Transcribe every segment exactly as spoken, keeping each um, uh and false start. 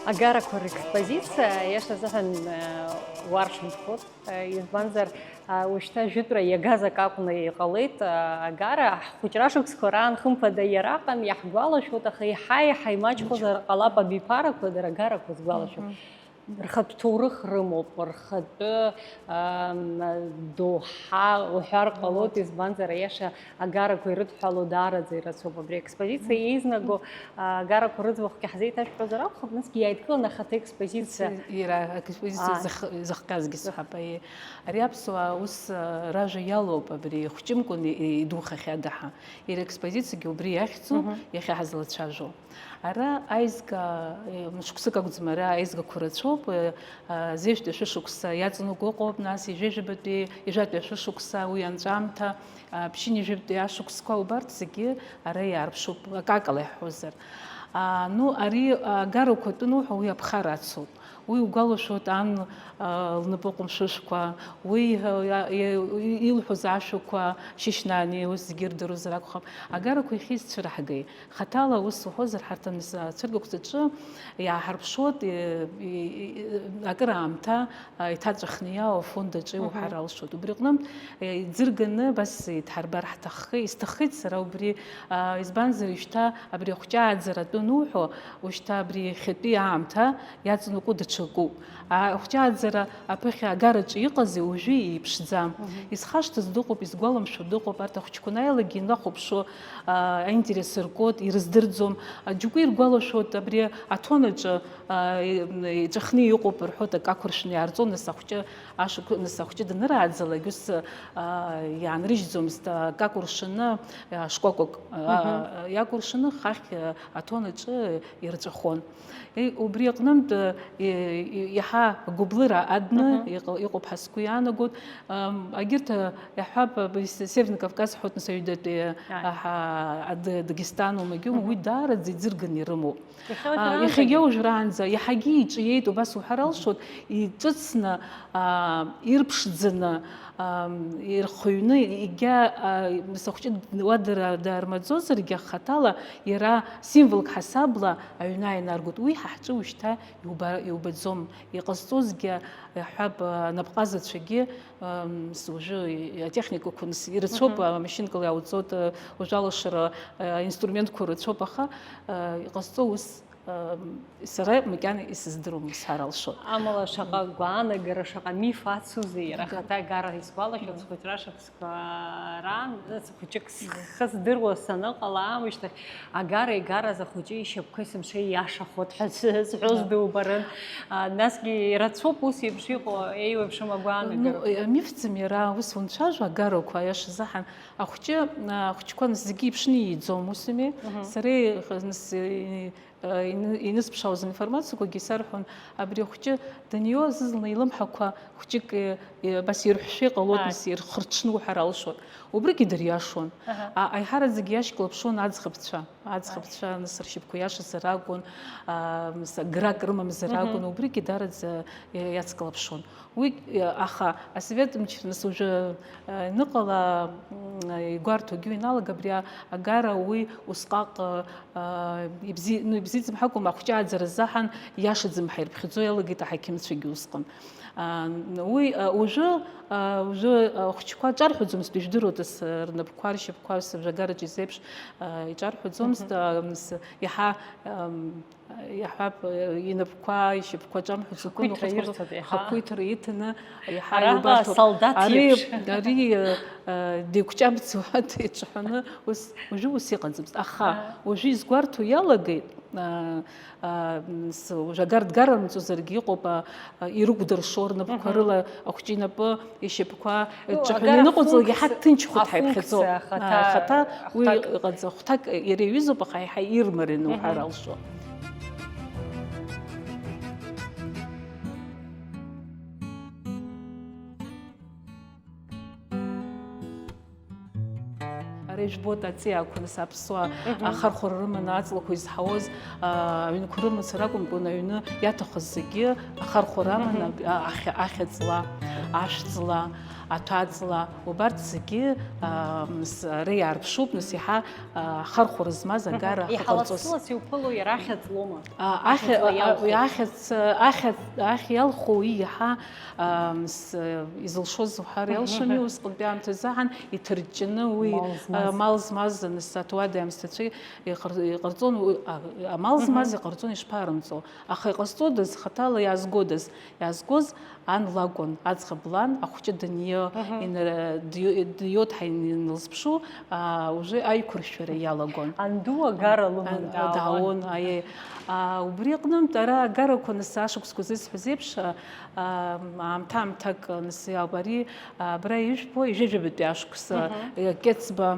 Агарақәа рекспозициа, иашазыҳәан, уаршанхоит, избанзар, уажәшьҭа жәытәра иагаз акы акәны иҟалеит, агара, ҳхәыҷра шықәсқәа раан хымԥада иара аҟан, иаҳгәалашәоит, аха еиҳа-еиҳа имаҷхозар ҟалап абиԥарақәа, дара агарақәа згәалашәо. Рхатә ҭоурых рымоуп, рхатәы, ам, доуҳа уҳәар ҟалоит, избанзар, аиаша агарақәа ирыдҳәало даараӡа ирацәоуп. Абри аекспозициа еизнаго, а, агарақәа рыӡбахәгьы ҳзеиҭашәҳәозар акәхап, насгьы иааидкыланы ахаҭа експозициа. Иара аекспозициа Ааи. зых-, зыхҟьазгьы сҳәап, аиеи. Ари аԥсуаа ус, а, ражәа иалоуп, абри ихәҷымкәан и-, идухахьада ҳа. Иара аекспозициагьы убри иахьӡуп, Мгм. иахьа ҳазлацәажәо. Ара аизга, э, мышықәсык акәӡам, ара аизгақәа рацәоуп, э, а, зежәтәи ашәышықәса иаҵанакуа ыҟоуп, нас ижәеижәабатәи, ижәатәи ашәышықәса, уи анҵәамҭа, а, ԥшьынҩажәатәи ашықәсқәа, убарҭ зегьы ара иаарԥшуп, акакала иаҳҳәозар. А, ну, ари, а, агарақәа атәы ануҳәа, уи аԥхара ацуп. Уи угәалашәоит ан, а, лнапы ҟәымшәышәқәа, уи, а, а, илҳәоз ашәақәа, Шьышьнани, ус зегьы ирдыруазар акәхап. Агарақәа иахьа изцәыраҳгеи? Хаҭала ус уҳәозар, ҳарҭ аныс-, ацәыргақәҵаҿы иааҳарԥшуеит, и-, и-, и-, акыраамҭа, а, иҭаҵәахны иаау афонд аҿы Мгм. иуҳәар алшоит. Убри аҟнытә, е, иӡырганы абас идҳарбар ҳҭаххеит, исҭаххеит сара убри, а, избанзар, ишьҭа абри ахәҷы ааӡара атәы ануҳәо, ушьҭа абри иахьатәи аамҭа иаҵанакуа даҽакуп. А, ахәҷы ааӡара аԥыхьа агараҿы иҟази уажәи еиԥшӡам. Мгм. Исхашҭыз дыҟоуп, исгәаламшәо дыҟоуп, арҭ ахәҷқәа анааилакгьы инахәаԥшуа, а, аинтерес ргоит, ирыздырӡом. А, џьоукы иргәалашәоит, абри аҭон аҿы, а, и-, иҵәахны иҟоуп рҳәоит, акы ақәыршәны иаарҵон, нас ахәҷы ашықә-, нас ахәҷы данырааӡалак, ус, а, иаанрыжьӡомызт, акы акәыршаны, а, шкәакәак, а, Мгм. иакәыршаны хахь, а, аҭон аҿы ирҵәахон. Е, убри аҟнынтә, е, е, иаҳа агәыблыра адны Мгм. иҟ-, иҟоуп ҳәа сгәы иаанагоит. Ам, агьырҭ, а, иаҳҳәап, а, б-, с-, Северный Кавказ ҳәа нас аҩадатәи, Ааи. а, ҳа-, Ад-, Дагестан умагьума, Мгм. уи даараӡа иӡырганы ирымоуп. Иахьа А, уажәраанӡагьы? иахьагьы уажәраанӡа, иаҳагьы иҿиеит, убас уҳәар алшоит, иҿыцны, а, ирԥшӡаны, ам, ирхыҩны, егьа, а, нас ахәҷы уа дара даармаӡозаргьы, хаҭала иара символк ҳасабла аҩны ааинаргоит. Уи ҳа ҳҿы ушьҭа иуба-, иубаӡом. Иҟазҵозгьы, иаҳҳәап, а, анапҟазацәагьы, ам, с-, уажәы и-, атехникақәа нас ирацәоуп, Мгм. а, машьынкала иауҵоит, а, уажәы алашара, а, инструментқәа рацәоуп, аха, а, иҟазҵо ус, ам, сара макьана исыздыруам, сҳәар алшоит. Амала шаҟа гәаанагара, шаҟа миф ацузеи иара Ага. ахаҭа агара, исгәалашәоит, Мгм. схәыҷра шықәсқәа раан, хәыҷык схы здыруа саныҟала аамышьҭахь, агара игараз ахәыҷы ишьапқәеи сымшеи иашахоит ҳәа сҳәоз дубарын. А, насгьы ирацәоуп ус еиԥш иҟоу еиуеиԥшым агәаанагарақәа. Ну, э, мифӡам иара, ус унцәажәо агарақәа, аиаша заҳан, ахәҷы, а, ахәҷқәа нас зегьы иԥшны ииӡом, усми? Мгм. Сара, э, нас, э, Ины-, инысԥшаауаз аинформациақәагьы исарҳәон, абри ахәҷы даниоу азызлан илымҳақәа хәҷык, э, э, абас ирҳәшәа иҟалоит, Ааи. нас ирхырҽны уҳәар алшоит. Убригьы дыриашон. Аҳа. А, аиҳараӡак иашьклаԥшуан аӡӷабцәа. Аӡӷабцәа, нас ршьапқәа иашазар акәын, а, нас грак рымамзар Мгм. акәын, убригьы дараӡа, э, иацклаԥшуан. Уи, э, аха асовет мчра нас уажәы, э, аныҟала, м, игәарҭогьы уиналага абри агара уи усҟак, э, ибзи-, ну, ибзиаӡам ҳәа акәым, ахәҷы ааӡара азаҳан иашаӡам ҳәа ирыԥхьаӡо иалагеит аҳақьымцәагьы усҟан. А, уи, а, уажәы, а, уажәы, а, ахәҷқәа ҿарҳәаӡомызт, ижәдыруада, с-, рнапқәа, ршьапқәа, с-, ажәагараҿы изеиԥш, а, иҿарҳәаӡомызт, Мгм. а, с-, иаҳа, ам, Иаҳҳәап, инапқәа, ишьапқәа ҿамҳәаӡакәа, Хақәиҭра ирҭоит, иаҳа. Хақәиҭра иҭаны, иаҳа Араҟа иубарҭоуп. Солдаҭ Ари, еиԥш. Ари, э, э, деиқәҷабӡуа, деиҿаҳәаны, ус, уажәы ус иҟаӡамызт. Аха, Аа. уажәы изгәарҭо иалагеит, э, э, с-, уажә агар дгарамҵозаргьы иҟоуп, а, а, ирыкәдыршо рнапқәа Мгм. рыла ахәҷы инапы, ишьапқәа Ну, ҿаҳәаны агара иныҟәыҵлак, афункциа, иаҳа ҭынчхоит ҳәа иԥхьаӡо. афункциа ахаҭа, А, ахаҭа уи ахаҭак. Ыҟаӡам, хәҭак иара иҩызоуп, аха иаҳа ирмараны Мгм. уҳәар алшо. Ара ижәбоит аҵиаақәа, нас аԥсуаа Мгм. ахархәара рыманы аҵлақәа изҳауаз, а, аҩнқәа рымацара акәымкәан, аҩны иаҭахыз зегьы ахархәара аманы, Мгм. а, ахьа-, ахьаҵла, ашәҵла, Аҭәаҵла, убарҭ зегьы, аа, мс-, ара иаарԥшуп, нас, иаҳа, аа, ахархәара змаз агара ахьыҟарҵоз. Иҳалацлас иуԥыло иара ахьаҵлома? А, ахьа-, Ахьаҵла а, иалху? Ахьац-, ахьа-, ахь иалху уи иаҳа, аа, мс-, изылшоз уҳәар иалшами, усҟантәи аамҭазы аҳан иҭырҷҷаны уи, Мал змаз. аа, мал змаз, нас, аҭауади-аамсҭацәеи иҟар-, иҟарҵон, уи, а, амал змаз иҟарҵон ишԥарымҵо. Аха иҟазҵодаз, хаҭала иаазгодаз? Иаазгоз ан лакәын, аӡӷаб лан, ахәҷы данио, Мгм. ин-, дио-, диоҭҳа ин-, инылзыԥшу, аа, уже аиқәыршәара иалагон. Анду агара лыман, Ан-, даауан. Даауан, аиеи. Аа, убри аҟнынтә ара агарақәа, нас, ашықәсқәа зысҳәаз еиԥш, аа, аамҭа-аамҭак, нас, иауп. Ари, аа, абра ижәбо, ижәажәабатәи ашықәс, Мгм. Кьецба,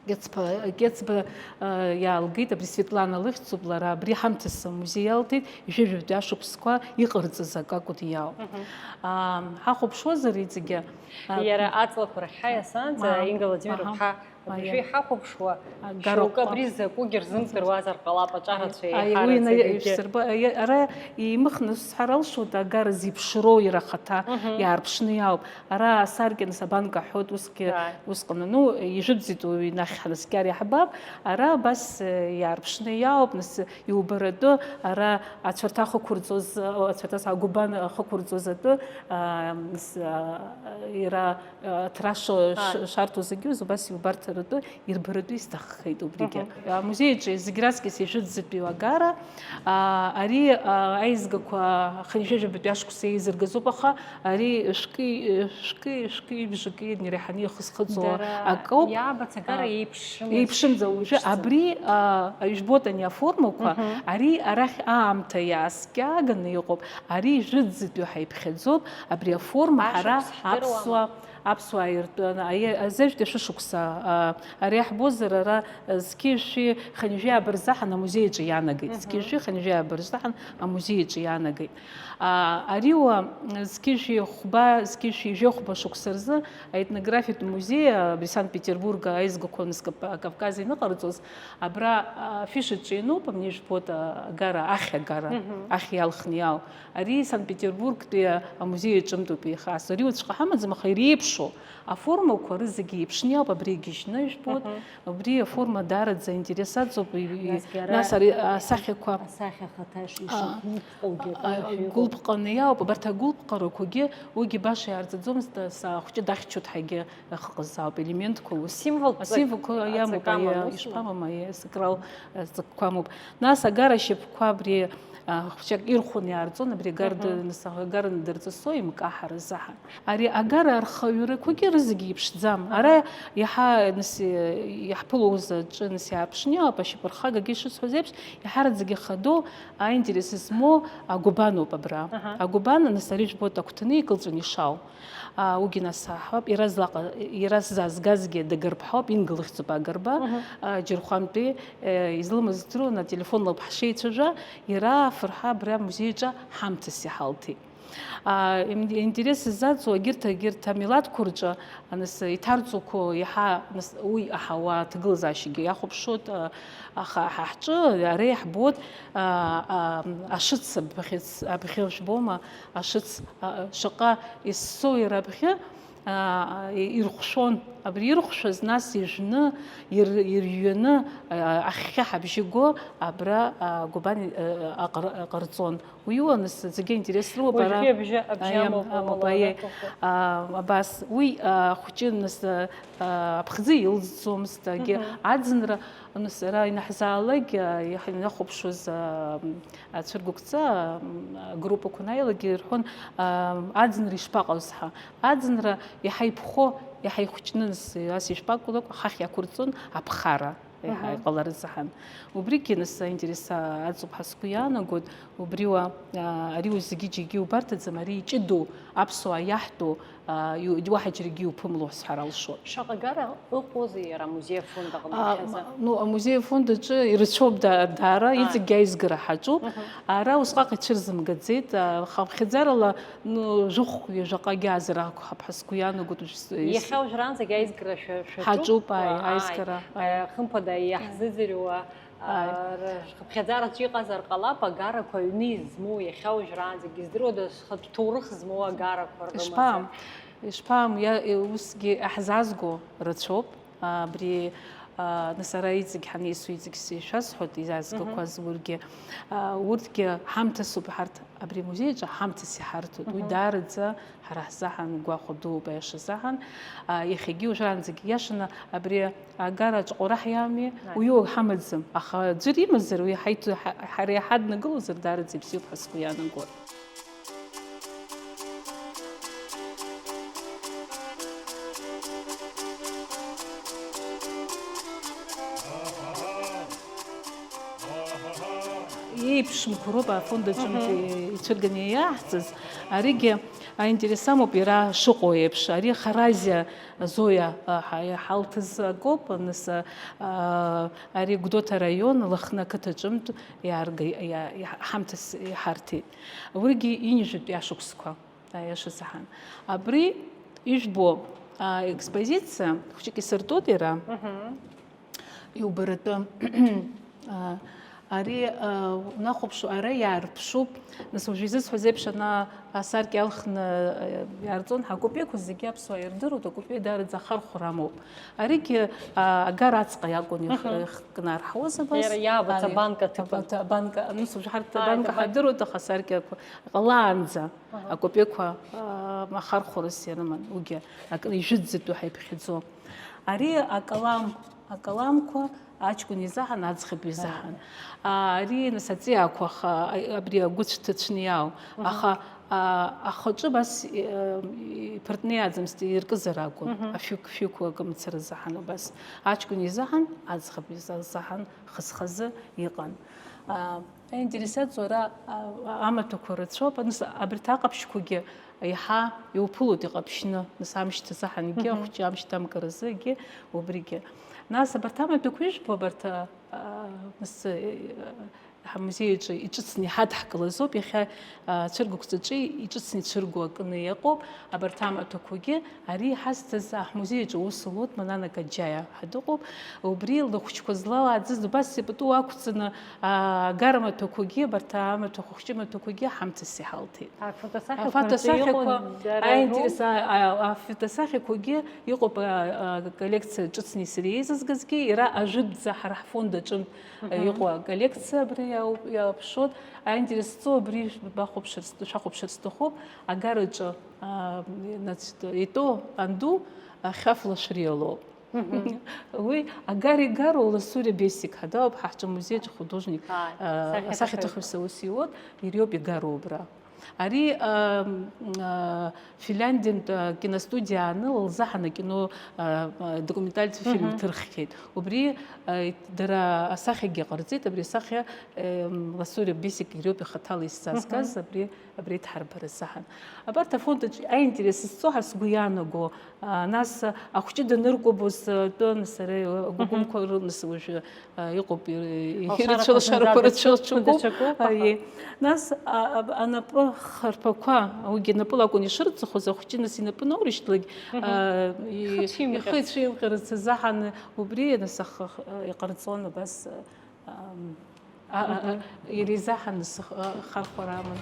Кьецба, Кьецба, э, иаалгеит, абри Светлана лыхьӡуп лара, абри ҳамҭас амузеи иалҭеит, ижәажәатәи ашықәсқәа иҟарҵаз акы акәын иаауп. Мгм. Аа, ҳахәаԥшуазар иҵегьы, а, Иара аҵлақәа рахь ҳаиасаанӡа, Аҳа. Инга Владимировна, Аҳа. ҳа Аиа. абыржәы иҳахәаԥшуа, Агара шьоукы абри ҟа- закәу гьырзымдыруазар ҟалап, аҿарацәа Аи, еиҳараӡак уи ина-, егьи. ишәсырба-, аи, ара имыхны сҳәар алшоит, агара зеиԥшроу иара ахаҭа Мгм. иаарԥшны иаауп. Ара саркьаны сабанкаҳәоит, усгьы Ааи. усҟан, ну, ижәытәӡатәи уаҩы инахь ҳнаскьар иаҳбап, ара абас, э, иаарԥшны иаауп, нас иубаратәы, ара ацәарҭа ахықәырҵоз, ацәарҭас агәыбан ахықәырҵоз атәы, а, нас, а, иара, а, аҭра ш-, ш-, Ааи. шарҭоз зегьы убас иубарҭаратәы, ирбаратәы исҭаххеит убригьы. Мгм. Амузеи аҿы зегь раҵкыс ижәытәӡатәи агара, А, ари, а, аизгақәа хынҩажәижәабатәи ашықәс еизыргазоуп, аха ари шәкы, шәкы, шәкы бжаки иреиҳаны ихысхыҵуа Дара акоуп. иаабац агара А, еиԥшымызт. еиԥшымзар, уажәы Ԥшӡа. абри, а, ижәбоит ани аформақәа, Мгм. ари арахь аамҭа иааскьаганы иҟоуп, ари ижәытәӡатәи ҳәа иԥхьаӡоуп, абри аформа ҳара Ашықәс ҳдыруама? аԥсуа Аԥсуаа иртәаны, аи-, азежәтәи шәышықәса, а, ари иаҳбозар, ара, а, зқьи жәшәи хынҩажәи ааба рзы ҳан амузеи аҿы иаанагеит. Мгм. Зқьи жәшәи хынҩажәи ааба рзы ҳан амузеи аҿы иаанагеит. А, ари уа, зқьи жәшәи хәба, зқьи жәшәи жәохәба шықәса рзы аетнографиатә музеи, а, абри Санкт-Петербург аизгақәа, нас, Кап-, Кавказ иныҟарҵоз, абра, а, афишаҿы иануп, абни ижәбоит, а, агара, ахь агара, Мгм. ахь иалхны иаау. Ари Санкт-Петербургтәи амузеи аҿынтәоуп иахьа. Ари уаҵәҟьа ҳамаӡам, аха иреиԥшу аформақәа рызегьы еиԥшны иауп, абри игьежьны ижәбоит. Мгм. Убри аформа даараӡа аинтерес аҵоуп, и-, и-, Насгьы ара нас ари асахьақәа, асахьа ахаҭа иш-, А, ишыгәылԥҟоугьы а, акы шәыҟоуп. гәылԥҟаны иауп, абарҭ агәылԥҟарақәагьы уигьы баша иаарҵаӡомызт, ас ахәҷы дахьчоит ҳәагьы ыҟаҟаз ауп, елементқәа ус. Символтә Асимволқәа иамоуп, аҵакы аман аиа, усума? Ишԥамам, аиа, сакрал, а, ҵакқәа амоуп. Нас агара ашьапқәа абри, а, хәҷык ирхәаны иаарҵон, абри агара Мгм. ды-, нас агара надырҵысо, имкаҳаразы ҳәа. Ари агара архаҩрақәагьы рызегьы иԥшӡам. Аҳа. Ара иаҳа, нас, иаҳԥылоз аҿы, нас, иаарԥшны иҟоуп, ашьапырхагагьы ишысҳәаз еиԥш, иаҳараӡагьы хадоу аинтерес змоу агәыбаноуп абра. Аҳа. Агәыбан, нас, ари жәбоит агәҭаны икылҵәаны ишау. А, уигьы нас аҳауап, иара злаҟа-, иара сзаазгазгьы дагырԥҳауп, Инга лыхьӡуп агырба, Мгм. а, Џьырхәантәи, э, излымаз здыруан, ателефон лоуп ҳшеицәажәа, иара афырҳа абра амузеиҿы ҳамҭас иҳалҭеит. А, им-, интерес ззаҵоу егьырҭ, егьырҭ амилаҭқәа рҿы, нас, иҭарҵоқәоу иаҳа, нас, уи аҳауа аҭагылазаашьагьы иахәаԥшуеит, а, аха ҳа ҳҿы ара иаҳбоит, а, а, ашыц абӷьыц, абӷьы жәбома, ашыц, а, шаҟа иссоу иара абӷьы, а, а, ирхәшәон. Абри ирхәшәаз нас ижәны, ир-, ирҩаны, а, ахьхьаҳәа абжьы го, абра, а, Гәыбан, а, аҟар-, аҟарҵон. Уи уаныс зегьы интересроуп, ара Уажәтәи абжьы, абжьы Аиа, амоуп, амоуп, ауалара аиеи. Аҭахуп. А, абас, уи, а, хәҷы, нас, а, аԥхӡы илҵӡомызт, агьи Мгм. аӡынра, нас, ара инаҳзаалак, а, иаҳ-, инахәаԥшуаз, а, ацәыргақәҵа, а, агруппақәа анааилак ирҳәон, а, аӡынра ишԥаҟаз ҳәа. Аӡынра иаҳа иԥхо, иаҳа ихәҷны, нас, ас ишԥакәлак, ҳахь иақәырҵон аԥхара. Еиҳа Мгм. иҟаларыз аҳан. Убригьы нас аинтерес аҵоуп ҳәа сгәы иаанагоит. Убри уа, а, ари узгьы џьаргьы иубарҭаӡам, ари иҷыдоу, аԥсуаа иаҳтәу, а, иу-, уаҳа џьаргьы иуԥымло сҳәар алшоит. Шаҟа агара ыҟоузеи иара амузеи афонд аҟны А, иахьазы? м-, ну, амузеи афонд аҿы ирацәоуп да-, даара, Ааи. иҵегьгьы аизгара ҳаҿуп. Мгм. Ара усҟак ицәырзымгаӡеит, а, хыԥхьаӡарала Ну, жәохә ҩажәаҟагьы азар акәхап ҳәа сгәы иаанагоит уажә с-, с- Иахьа уажәраанӡагьы аизгара шәа-, шәаҿуп? Ҳаҿуп, ааи, Ааи, аизгара, ааи. Э, хымԥада, иаҳзыӡырҩуа, а, Ааи. р-, рхыԥхьаӡараҿы иҟазар ҟалап, агарақәа аҩны измоу, иахьа уажәраанӡагьы издыруада, зхатә ҭоурых змоу агарақәа рымазар? Ишԥа? Ишԥам, иа-, усгьы иаҳзаазго рацәоуп. Абри, а, нас ара иҵегь ҳанеисо, иҵегь ишәасҳәоит, изаазгақәаз Мгм. урҭгьы, а, урҭгьы ҳамҭасоуп ҳарҭ, абри амузеи аҿы ҳамҭас иҳарҭоит. Уи Мгм. даараӡа ҳара ҳзаҳан гәахәа дууп, аиаша заҳан. А, иахьагьы уажәраанӡагьы иашаны абри агараҿ ҟәара ҳиами, Аи. уи ҳамаӡам. Аха аӡәыр имазар, уи ҳаиҭ-, ҳа-, ҳара иҳаднагылозар, даараӡа ибзиоуп ҳәа сгәы иаанагоит. Еиԥшымқәа роуп афонд аҿынтә Мгм. ицәырганы иааҳҵаз. Аригьы аинтерес амоуп иара шыҟоу еиԥш. Ари Харазиа Зоиа, а, ҳа-, иҳалҭыз акоуп. Нас, а, ари Гәдоуҭа араион, Лыхны ақыҭаҿынтә иаарга-, иа-, иа-, ҳамҭас иҳарҭеит. Уригьы ҩажәатәи ашықәсқәа, аиаша саҳан. Абри ижәбо, а, експозициа хәыҷык исыртәоит иара. Мгм. Иубаратәы. А, ари, а, унахәаԥшуа, ара иаарԥшуп. Нас уажә изысҳәаз еиԥш, ана асаркьа иалхны, а, иаарҵон, ҳакупеиқәа зегьы аԥсуаа ирдыруеит, акупеи даараӡа ахархәара амоуп. Аригьы, а, агара аҵҟа иакәын их-, Мгм. ихкнарҳауаз абас. Иара иаабац Ари, абанка аҭыԥан. Абанка, абанка, нас уажә ҳарҭ Ааи, абанка абанка. ҳадыруеит, аха асаркьақәа ҟалаанӡа Аҳа. акупеиқәа, а, ахархәарас ирыман, уигьы акы ижәытәӡатәу ҳаиԥхьаӡо. Ари акалам, акаламқәа аҷкәын изаҳан, аӡӷаб изаҳан. Ари, нас, аҵиаақәа аха, абри агәыцә ҭацәны иаау. Мгм. Аха, а, ахаҿы абас, э, иԥыртны иааӡамызт, иркызар акәын. Мгм. Ашәҩык, шәҩык акы мацара заҳан убас. Аҷкәын изаҳан, аӡӷаб иза-, заҳан, хаз-хазы иҟан. А, Аинтересатә ара, а, амаҭәақәа рацәоуп. Аныс, абарҭ аҟаԥшьқәагьы еиҳа иуԥылоит иҟаԥшьны, нас амшьҭа заҳангьы, Мгм. ахәҷы амшьҭа амкаразыгьы, убригьы. Нас абарҭ амаҭәақәа ижәбо, абарҭ, а, а, нас, э, ҳамузеи аҿы иҿыцны иҳадҳкылазоуп, иахьа, а, цәыргақәҵаҿы иҿыцны ицәырго акны иҟоуп, абарҭ амаҭәақәагьы. Ари иҳазҭаз ҳмузеи аҿы аус луеит Манана Каџьаиа ҳәа дыҟоуп. Убри лыхәыҷқәа злалааӡаз убас ипату ақәҵаны, аа, агара маҭәақәагьы, абарҭ амаҭәақәа, хәыҷы маҭәақәагьы ҳамҭас иҳалҭеит. Афотосахьақәа Афотосахьақәа, рҿы иҟан дара аинтерес, роуп. а, а, афотосахьақәагьы иҟоуп, а, а, коллекциа ҿыцны сара еизызгазгьы, иара ажәытәӡа ҳара ҳфонд аҿынтә, а, Мгм. иҟоу аколлекциа абри иау-, иаԥшуеит. Аинтерес зҵоу абри бахәаԥшыр сҭ-, шәахәаԥшыр сҭахуп, агараҿы, а, значит, итәоу анду, а, Хьафла Шәриа лоуп. Мгм. Уи агара игароу Ласуриа Бесик ҳәа дыҟоуп, ҳа ҳҿы амузеи аҿы художник, Ааи, а, асахьаҭыхҩы. Асахьаҭыхҩы ус иуеит, ириоуп игароу убра. Ари, а, м, а, Финляндиантә, а, киностудиа ааны лзаҳан акино, а, а, документальтә фильм Мгм. ҭырххьеит. Убри, а, дара асахьагьы ҟарҵеит, абри асахьа, ем, Ласуриа Бесик ириоуп ихаҭала исзаазгаз, Мгм. абри, абри аиҭҳарбара азаҳан. Абарҭ афонд аҿы аинтерес зҵо ҳәа сгәы иаанаго, а, нас, а, ахәҷы даныркәабоз, а, тәы, нас, ара, а, Мгм. агәыгәымқәа ры-, нас уажәы, а, иҟоуп, ир-, Алшарақәа ирыцәалашарақәа зынӡа рацәа даҽакуп, рцәагоуп. даҽакуп, аха Аиеи. Нас, а, а, анапы харԥақәа, уигьы напыла акәын ишырӡахоз, ахәҷы нас инапы наурышьҭлак, Мгм. а, и-, Ихы цәимҟьарц. ихы цәимҟьарц азаҳан убри, нас, ах-, ах-, иҟарҵон абас, а, Ам, а, а, а, Мгм. Иара изаҳаны сых-, а, хархәара аман.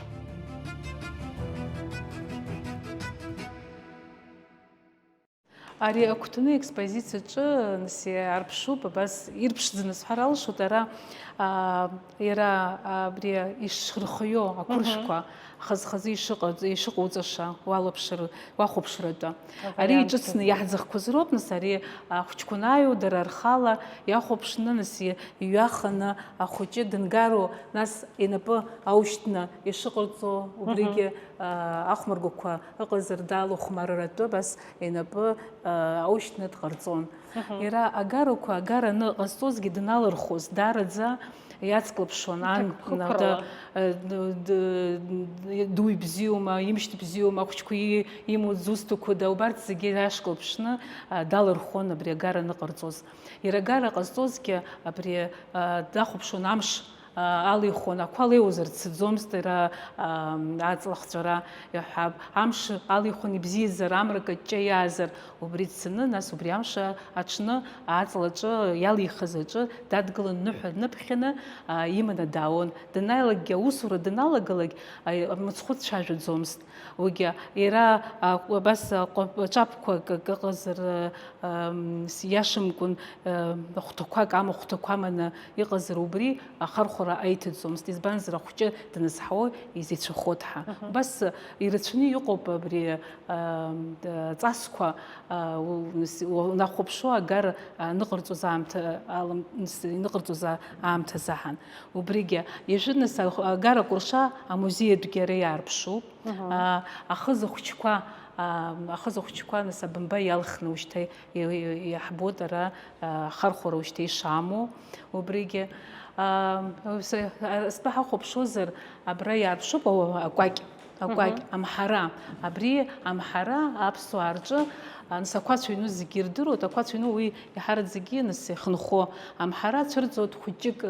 Ари агәҭаны аекспозициаҿы, нас, иаарԥшуп, абас ирԥшӡаны сҳәар алшоит, ара, а, иара абри ишрыхиоу ақәыршәқәа, Мгм. хаз-хазы ишыҟаҵ-, ишыҟауҵаша уалаԥшыр-, уахәаԥшратәы. Ари Авариантқәа. Иҿыцны иаҳӡахқәаз роуп, нас, ари ахәыҷқәа анааиуа, дара рхала иахәаԥшны, нас, и-, иҩаханы ахәыҷы дынгароу, нас инапы аушьҭны ишыҟарҵо, убригьы, Мгм. а, ахәмаргақәа ыҟазар далахәмарратәы, абас инапы, а, аушьҭны дҟарҵон. Мгм. Иара агарақәа, агараны ҟазҵозгьы дналырхуаз, даараӡа иацклаԥшуан, ан, Ҭакԥхықәрала. да, э, д-, д-, д-, дуи бзиоума, имшьҭ бзиоума, ахәыҷқәа и-, имоу зусҭақәада, убарҭ зегьы иашклаԥшны, а, далырхуан абри агара аныҟарҵоз. Иара агара ҟазҵозгьы абри, а, дахәаԥшуан амш алихуан, ақәа леиуазар дцаӡомызт, иара, аа, аҵла хҵәара иаҳҳәап, амш алихуан ибзиазар, амра каҷҷа иаазар, убри дцаны, нас убри амш аҽны аҵлаҿы иалихыз аҿы дадгылан, ныҳәа дныԥхьаны, аа, иманы даауан. Данааилакгьы, аусура даналагалак, аа, мыцхәы дцәажәаӡомызт. Уигьы иара, аа, абас, аа, ҟәа-, ҿаԥқәак акы ыҟазар, аа, м, с-, иашамкәан, аа, хәҭақәак, амахәҭақәа аманы иҟазар, убри ахархәара аиҭаӡомызт, избанзар, ахәҷы данызҳауа изеицәахоит ҳәа. Мгм. Убас, аа, ирацәаны иҟоуп абри, аа, д-, ҵасқәа, аа, у-, нас-, у-, унахәаԥшуа агара, аа, ныҟарҵоз аамҭа алам-, нас-, иныҟарҵоз а-, аамҭазы аҳан. Убригьы, ижәны са-, агара акәырша амузеи адәгьы ара иаарԥшуп. Мгм. Аа, ахыза хәыҷқәа, аа, ахыза хәыҷқәа, нас, абамба иалхны ушьҭа и-, и-, иаҳбоит ара, аа, ахархәара ушьҭа ишамоу. Убригьы, аа, ус, а, стәы ҳахәаԥшуазар, абра иаарԥшуп ауа-, акәакь, акәакь, Мгм. Амҳара. Абри амҳара аԥсуаа рҿы, а, нас, ақәацә ҩну зегьы ирдыруеит, ақәацә ҩну уи иаҳараӡакгьы, нас, ихынхо. Амҳара цәырҵуеит хәыҷык,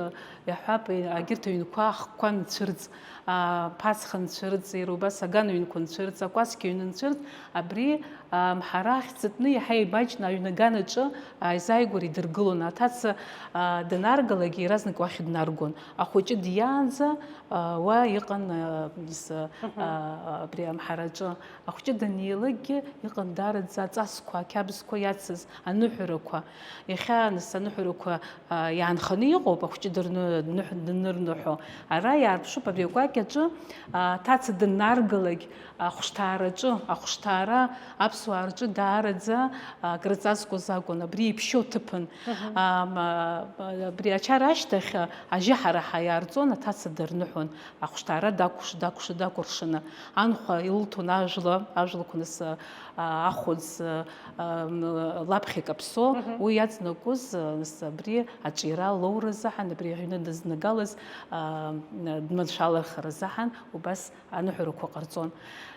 иаҳҳәап, егьырҭ аҩнқәа ахқәа нцәырҵ, аа, ԥацха нцәырҵ, иара убас аган ҩнқәа нцәырҵ, акәасқьа ҩны нцәырҵ, абри, аа, амҳара ахьӡатәны иаҳа еимаҷны аҩны аганаҿы ааизааигәара идыргылон. Аҭаца, аа, данаргалак, иаразнак уахь днаргон. Ахәыҷы диаанӡа, аа, уа иҟан, аа, с-, Мгм. аа, абри амҳараҿы. Ахәҷы даниалакгьы иҟан даараӡа аҵасқәа, ақьабзқәа иацыз, аныҳәарақәа. Иахьа, нас, аныҳәарақәа, а, иаанханы иҟоуп, ахәҷы дырны-, дныҳә-, данырныҳәо. Ара иаарԥшуп абри акәакь аҿы, а, аҭаца даннаргалак, ахәшҭаараҿы, ахәшҭаара аԥсуаа рҿы даараӡа, а, акрыҵазкуаз акәын, абри иԥшьоу ҭыԥын. Мгм. А, ма-, абри ачара ашьҭахь, а, ажьаҳараҳа иаарҵон, аҭаца дарныҳәон. Ахәшҭаара дакәш-, дакәш-, дакәыршаны, анхәа илҭон ажәла, ажәлақәа нас, а, ахәыӡ, а, м, лаԥхьа икаԥсо, Мгм. Уи иаҵанакуаз, а, нас абри аҿиара лоуразы аҳан, абри аҩны дызнагалаз, а, дманшәалахаразы аҳан, убас аныҳәарақәа ҟарҵон.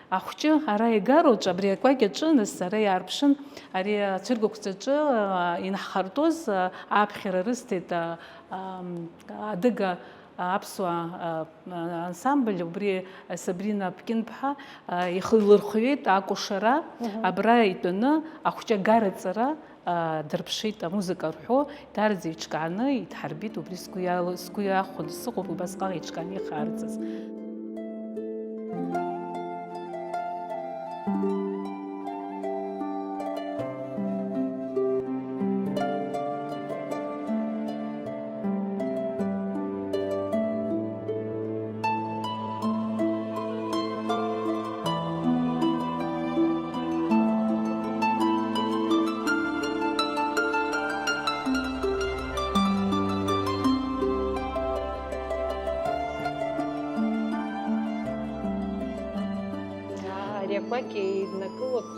Ахәҷы ара игароуҿ, абри акәакь аҿы, нас ара иаарԥшын, ари ацәыргақәҵаҿы, а, инаҳхартәоз, а, аԥхьара рысҭеит, а, ам, адыга аԥсуа, а, ансамбль, убри Сабрина Ԥкьынԥҳа, а, ихы илырхиеит акәашара, Мгм. Абра итәаны ахәҷы агараҵара, а, дырԥшит, амузыка рҳәо, дарӡа иҿкааны идҳарбеит, убри сгәы иал-, сгәы иахәаны сыҟоуп, убасҟак иҿкааны ихаарҵаз. Ари акәакь еиднакылоит,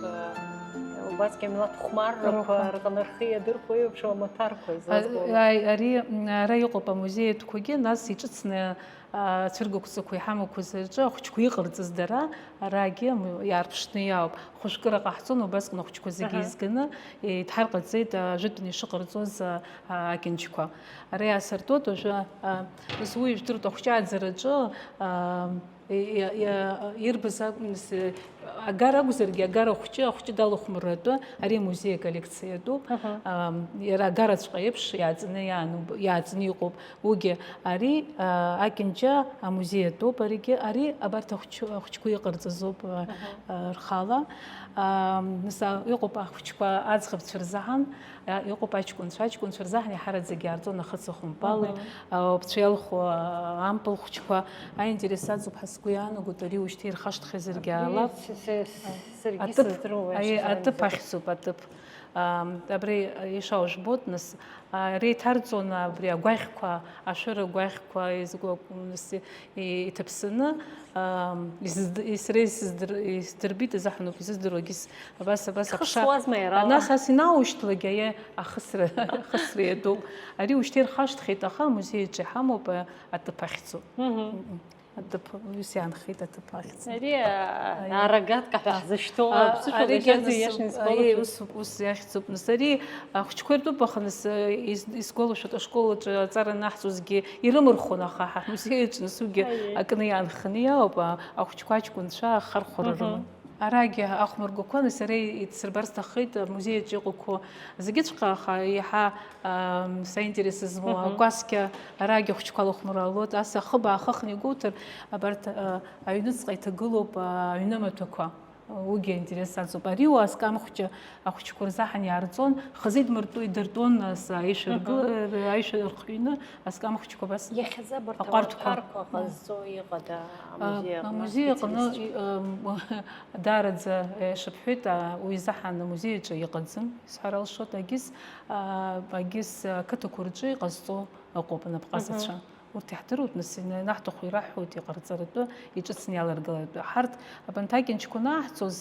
убасгьы амилаҭ хәмаррақәа Рыхәа. Рҟны рхы иадырхәо еиԥш амаҭәарқәа А-, излазбо. Аи-, ари, м, ара иҟоуп амузеи атәқәагьы, нас иҿыцны, а, ацәыргақәҵақәа иҳамақәаз рҿы ахәыҷқәа иҟарҵаз дара, арагьы, м, иаарԥшны иаауп. Хәажәкыра ҟаҳҵон, убасҟан ахәыҷқәа зегьы Аҳа. Еизганы, еидҳарҟаҵеит, а, ажәытәан ишыҟарҵоз, а, а, акьанџьқәа. Ара иаасыртуеит уажәы, а, нас уи ижәдыруеит ахәҷы ааӡараҿы, а, И-, и-, и-, ирбаз акәын, с-, агара акәзаргьы, агара ахәҷы, ахәҷы далахәмарратәы, ари амузеи аколлекциа атәуп. Аҳа. Ам, иара агараҵәҟьа еиԥш иааҵны иаануп, иааҵны иҟоуп. Уигьы ари, а, акьанџьа амузеи атәуп, аригьы, ари абарҭ ахәҷы-, ахәҷқәа иҟарҵазоуп, а, Аҳа. А, рхала. Ам, нас, а, иҟоуп ахәҷқәа аӡӷабцәа рзаҳан, Иа-, иҟоуп аҷкәынцәа, аҷкәынцәа рзаҳан иаҳараӡак иаарҵон ахы цыхәмпали, Мгм. А, уԥцәа иалху, а, ампыл хәыҷқәа. Аинтерес аҵоуп ҳәа сгәы иаанагоит, ари ушьҭа ирхашҭхьазаргьы Абри аалап. с-, с-, А, саргьы аҭыԥ, сыздыруам уи аи, ашьыжь аҭыԥ аанӡа. Ахьӡуп, аҭыԥ. Ам, абри ишаужәбоит, нас, а, реиҭарҵон абри агәаӷьқәа, ашәыра агәаӷьқәа, изгәаку-, нас, и-, иҭаԥсаны, ам, изд-, и-, сара исыздыр-, исдырбеит, изаҳәаноуп, изыздыруагьы с-, абас, абас аԥша. Ихысуазма иара? Нас ас инаушьҭлак, аиеи, ахысра, ахысра иатәуп. Ари ушьҭа ирхашҭхьеит, аха амузеи аҿы иҳамоуп, а, аҭыԥ ахьӡуп. Мгм. Мгм. Аҭыԥ, ус иаанхеит аҭыԥ ахьӡ. Ари арагатка ҳәа ҳзышьҭоу аԥсышәала иашьа исгәалашәоит. Ус, ус иахьӡуп. Нас ари ахәыҷқәа иртәуп, аха нас исгәалашәоит, ашкол аҿы аҵара анаҳҵозгьы ирымырхон, аха ҳа ҳмузеи аҿы нас уигьы акны иаанханы иаауп, ахәыҷқәа аҷкәынцәа ахархәара рыман. Арагьы ахәмаргәақәа, нас иара исырбар сҭаххеит, амузеи аҿы иҟақәоу зегьыҵәҟьа, аха еиҳа саинтерес змоу акәасқьа арагьы ахәыҷқәа лыхәмаруа луеит, ас ахыб аахыхны игәоуҭар, абарҭ аҩныҵҟа иҭагылоуп аҩны амаҭәақәа. Уигьы аинтерес аҵоуп. Ари уа аскам хәҷы ахәыҷқәа рзаҳан иаарҵон, хазы идмыртәо идыртәон, нас аишәа ргылара, аишәа рхиҩны аскам хәҷқәа абас. Иахьазы абарҭ аҟәарҭқәа ҟазҵо иҟада амузеи аҟны? Амузеи аҟны даараӡа ишыбҳәеит, уи изаҳан амузеи аҿы иҟаӡам, исҳәар алшоит, агьыс, агьыс ақыҭақәа рҿы иҟазҵо ыҟоуп анапҟазацәа. Урҭ иаҳдыруеит, нас ианаҳҭаху ираҳҳәоит, иҟарҵаратәы, иҿыцны иаларгаларатәы. Ҳарҭ абанҭ акьанҷқәа анаҳҵоз,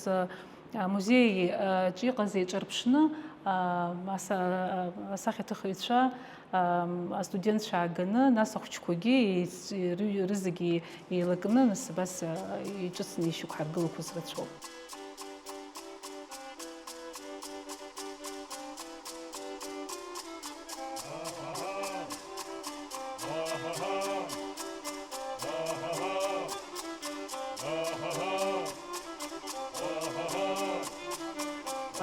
амузеи аҿы иҟаз еиҿарԥшны, асахьаҭыхыҩцәа, астудентцәа ааганы, нас ахәыҷқәагьы рызегьы еилакны, нас абас иҿыцны ишьақәҳаргылақәаз рацәоуп.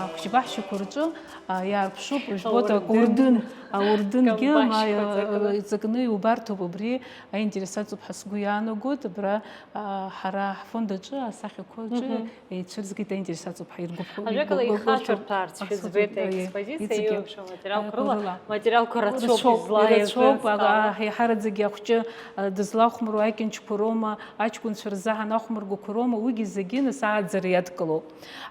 Ахәыҷбаҳчақәа рҿы иаарԥшуп, ижәбоит, аурдын, аурдынгьы иҵакны иубарҭоуп, убри аинтерес аҵоуп ҳәа сгәы иаанагоит, абра ҳара ҳфонд аҿы асахьақәа аҿы. Еицәырызгеит, аинтерес аҵоуп ҳәа иргәаԥхо. Ажәакала, ихашәырҭәаарц шәыӡбеит аекспозициа, еиуеиԥшым аматериалқәа рыла, аматериалқәа рацәоуп излаиазгаз. Еиҳараӡагьы ахәҷы дызлахәмаруа акьанҷқәа роума, аҷкәынцәа рзаҳан ахәмаргәақәа роума, уигьы зегьы нас ааӡара иадкылоуп.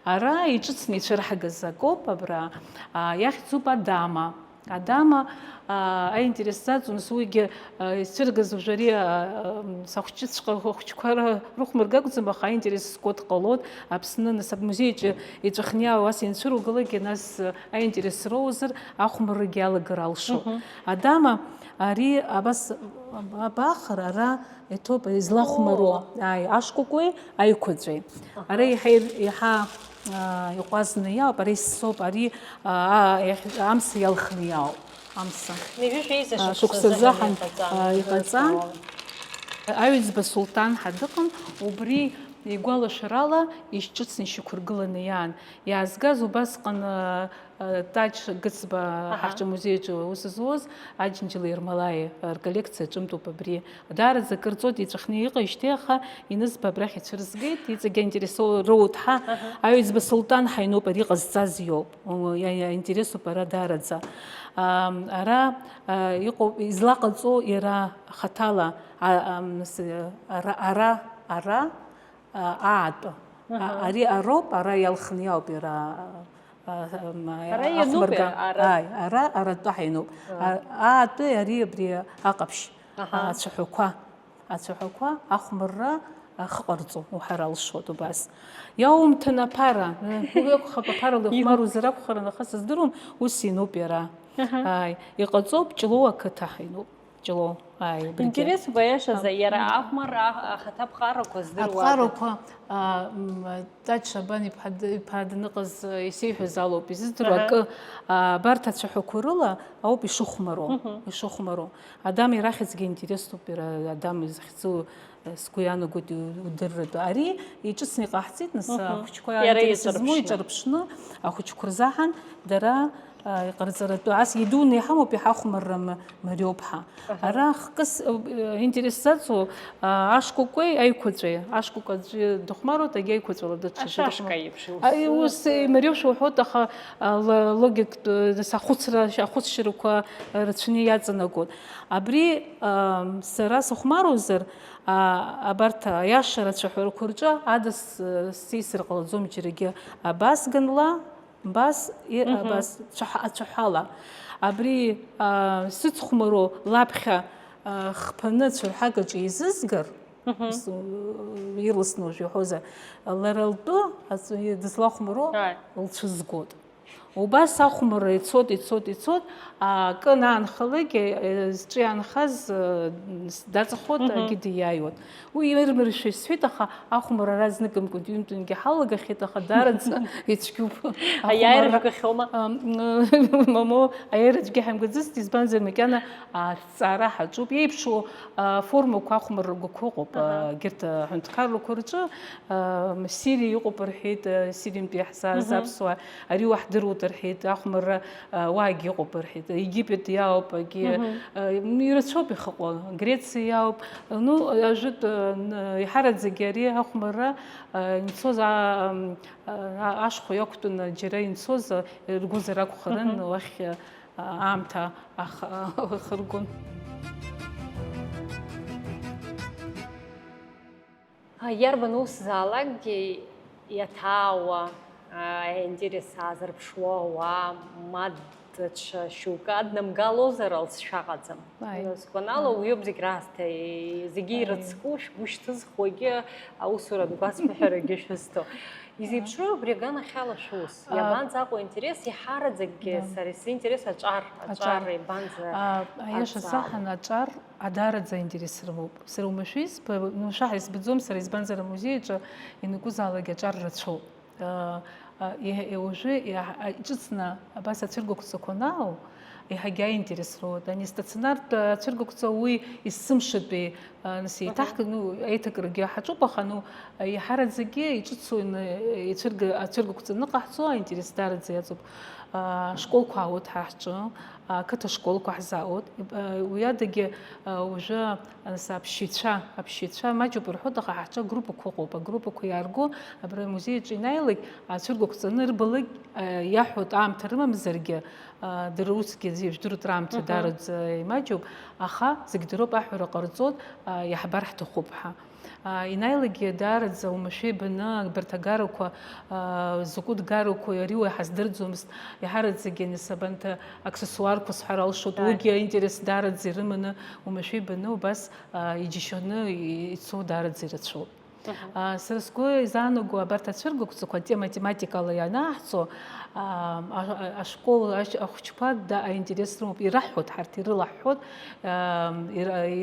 Ара иҿыцны ицәырҳагаз акоуп, абра иахьӡуп Адама. Адама аинтерес сзаҵон, нас уигьы исцәыргаз уажәы ари сахәҷыҵәҟьа ахәҷқәа рыхәмарга акәӡам, аха аинтерес зго дҟалоит. Аԥсны нас амузеи аҿы иҵәахны иаауа ас инцәыругалакгьы, нас аинтерес роуазар ахәмаррагьы алагар алшоит. Адама ари абас абахар ара иҭоуп, излахәмаруа, ааи, ашкәакәеи аиқәаҵәеи. Ара иаҳа, иаҳа иҟәазны иаауп, ара исоуп, ари амса иалхны иаауп. Амса. Шықәса заҳан иҟаҵан. Аҩӡба Сулҭан ҳәа дыҟан, убри игәалашәарала ишьҿыцны ишьақәыргыланы иаан. Иаазгаз убасҟан Таҷ Гыцба ҳарҿы амузеи аҿы аус зуаз Аџьынџьали Ермолаи рколлекциа ҿымҭуп абри. Даараӡа акыр ҵуеит, иҵәахны иҟеижьҭеи, аха инызба абрахь ицәырызгеит, иҵегь аинтерес роуҭ ҳа, аҩӡба Сулҭан ҳаҩноуп, ари ҟазҵаз иоуп. Иа-, иа-, интересуп ара даараӡа. Ам, ара, а, иҟоуп, излаҟаҵо иара хаҭала, а, ам, с-, ара, ара, ара, а, аатәы. А, ари ароуп, ара иалхны иаауп иара, а, ам, Ара иануп ахәмарга. Ара. Ааи, ара, аратәы ҳаинуп. А, аатәы ари абри аҟаԥшь, Аҳа. а, ацәаҳәақәа, ацәаҳәақәа ахәмарра ахы ҟарҵо уҳәар алшоит убас. Иаумҭан аԥара, уи акәхап, аԥара лыхәмарузар акәхарын, аха сыздыруам, ус инуп иара. Аҳа. Ааи, иҟаҵоуп, Ҷлоу ақыҭа ҳаинуп. Ҷлоу, ааи, убригьы. Интересуп, аиашазы, иара ахәмарра, а-, ахаҭа аԥҟарақәа здыруада? Аԥҟарақәа, а, м, Таҷ Шабан иԥҳа д-, иԥа даныҟаз, а, исеиҳәаз алоуп изыздыруа. Аҳа. Акы, а, абарҭ ацәаҳәақәа рыла ауп ишыхәмароу, Мгм. ишыхәмароу. Адам ирахьӡгьы интересуп, иара Адам изыхьӡу, а, сгәы иаанагоит, иу-, удырратәы. Ари иҿыцны иҟаҳҵеит, нас, Мгм. ахәыҷқәа Иара аинтерес змоу иҿырԥшны. иҿырԥшны, ахәыҷқәа рзаҳан дара, а, иҟарҵаратәы. Ас идуны иҳамоуп, иҳахәмарра ма-, мариоуп ҳа. Аҳа. Ара хкыс, э, интерес заҵоу, а, ашкәакәеи аиқәаҵәеи. Ашкәакәа аӡәы дыхәмаруеит, егьи аиқәаҵәала даҽаӡәы Ашашка дыхәмаруеит. еиԥш Ари иус. ус, э, имариоушәа уҳәоит, аха, а, ла-, логиктә, э, ахәыцра, ахәыцшьарақәа рацәаны иаҵанакуеит. Абри, а, сара сыхәмаруазар, а, абарҭ аиаша рацәаҳәарақәа рҿы ада с-, сеисыр ҟалаӡом џьарагьы. Абас ганла, Абас, и-, Мгм. абас, цәаҳа-, ацәаҳәала. Абри, а, сыцхәмароу лаԥхьа, а, хԥаны цәырҳагаҿы изызгар, Мгм. с-, ирласны уажә иҳәозар, лара лтәы аҵәы-, дызлахәмароу Ааи. лцәызгоит. Убас ахәмарра ицот, ицот, ицот, акы анаанхалак, зҿы иаанхаз даҵахот, акгьы диааиуан. Уи ирмыршәа исҳәеит, аха ахәмарра ара зныкымкәан ҩынтәынгьы ҳалагахьеит, аха даараӡа ицәгьоуп. Аиааира жәгахьоума? Мамоу, аиааира аӡәгьы ҳамгаӡацт, избанзар, макьана аҭҵаара ҳаҿуп. Еиԥшу аформақәа ахәмаррақәа ыҟоуп, егьырҭ аҳәынҭқаррақәа рҿы, Сириа иҟоуп рҳәеит, Сириантәи иаҳзааз аԥсуаа, ари уаҳдыруеит рҳәеит, ахәмарра уаагьы ыҟоуп рҳәеит, Египет иаауп, агьи ирацәоуп ихаҟы, Грециа иаауп, ну, ажәытә, еиҳараӡагьы ари ахәмарра инцоз, ашхәа иақәтәаны џьара инцоз, иргозар акәхарын, уахь аамҭа ахыргон. Иарбан усзаалакгьы иаҭаауа, аинтерес аазырԥшуа ауаа, ма даҽа шьоукы аднамгалозар алҵшәа ыҟаӡам. Сгәанала, уиоуп зегь раасҭа, зегьы ирыцку, шәгәы шьҭызхуагьы, аусуратә гәасҭҳәарагьы шәызҭо. Изеиԥшроу абри аганахьала шәус? Иабанӡаҟоу интерес? Иҳараӡакгьы сара сзы интерес аҿар, аҿар, аҿар, иабанӡа? Аиаша саҳан аҿар адаараӡа аинтерес рымоуп. Сара уамашәа избаӡом, сара избанзар, амузеи аҿы ианакәызаалак аҿар рацәоуп. Уажәы иҿыцны абас ацәыргақәҵақәа анаау, еиҳагьы аинтерес роуеит. Ани стационартә ацәыргақәҵа уи есымшатәи, нас еиҭаҳк-, ну, аиҭакрагьы ҳаҿуп, аха, ну, иҳараӡакгьы иҿыцу ацәыргақәҵа аныҟаҳҵо аинтерес даараӡа иаҵоуп. Ашколқәа аауеит ҳа ҳҿы, ақыҭа школқәа ҳзаауеит. Уи адагьы уажәы, нас, аԥшьаҩцәа, аԥшьаҩцәа маҷуп рҳәоит, аха ҳаҿы агруппақәа ыҟоуп. Агруппақәа иаарго абра амузеи аҿы ианааилак, ацәыргақәҵаны ирбалак, иаҳәоит, аамҭа рымамзаргьы, дара усгьы зежә дырут раамҭа даараӡа имаҷуп, аха зегь дыроуп, аҳәара ҟарҵоит, иаҳбар ҳҭахуп ҳәа. Ианааилакгьы даараӡа уамашәа ибаны, абарҭ агарақәа, закәытә гарақәои, ари уаҩ ҳаздырӡомызт, иаҳараӡагьы, нас, абанҭ аксессуарқәа сҳәар алшоит, уигьы аинтерес даараӡа ирыманы, уамашәа ибаны убас иџьашьаны ицо даараӡа ирацәоуп. Сара сгәы изаанаго, абарҭ ацәыргақәҵақәа тематематикала ианааҳҵо, ашкол ахәыҷқәа аинтерес рымоуп, ираҳҳәоит ҳарҭ, ирылаҳҳәоит,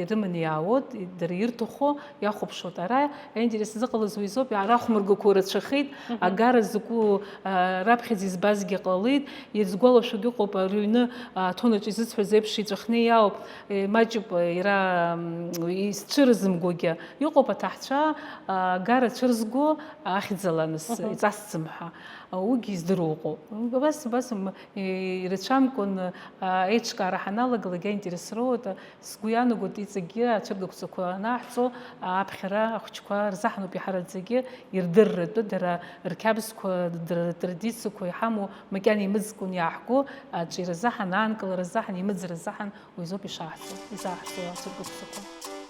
ирыманы иаауеит, дара ирҭаху иахәаԥшуеит. Ара аинтерес зыҟалаз уи азоуп, ара ахәмаргақәа рацәахеит, агара закәу раԥхьаӡа избазгьы ҟалеит, ирзгәалашәогьы ыҟоуп, рыҩны аҭонаҿ изысҳәаз еиԥш иҵәахны иаауп, маҷуп иара изцәырызымгогьы. Иҟоуп аҭаҳцәа, агара цәырзго ахьӡала, нас, иҵасӡам ҳәа. Уигьы издыруа ыҟоуп. Абас, абас, ирацәамкәан, аиҿкаара ҳаналагалак аинтерес роуеит. Сгәы иаанагоит, иҵегьгьы ацәыргақәҵақәа анааҳҵо, аԥхьара ахәыҷқәа рзаҳаноуп иҳараӡагьы ирдырратәы, дара рқьабзқәа, дара ртрадициақәа иҳамоу макьана имыӡкәан иааҳго аҿиара азаҳан, аанкылара азаҳан, имыӡра азаҳан. Уи азоуп ишаҳҵо, изаҳҵо ацәыргақәҵақәа.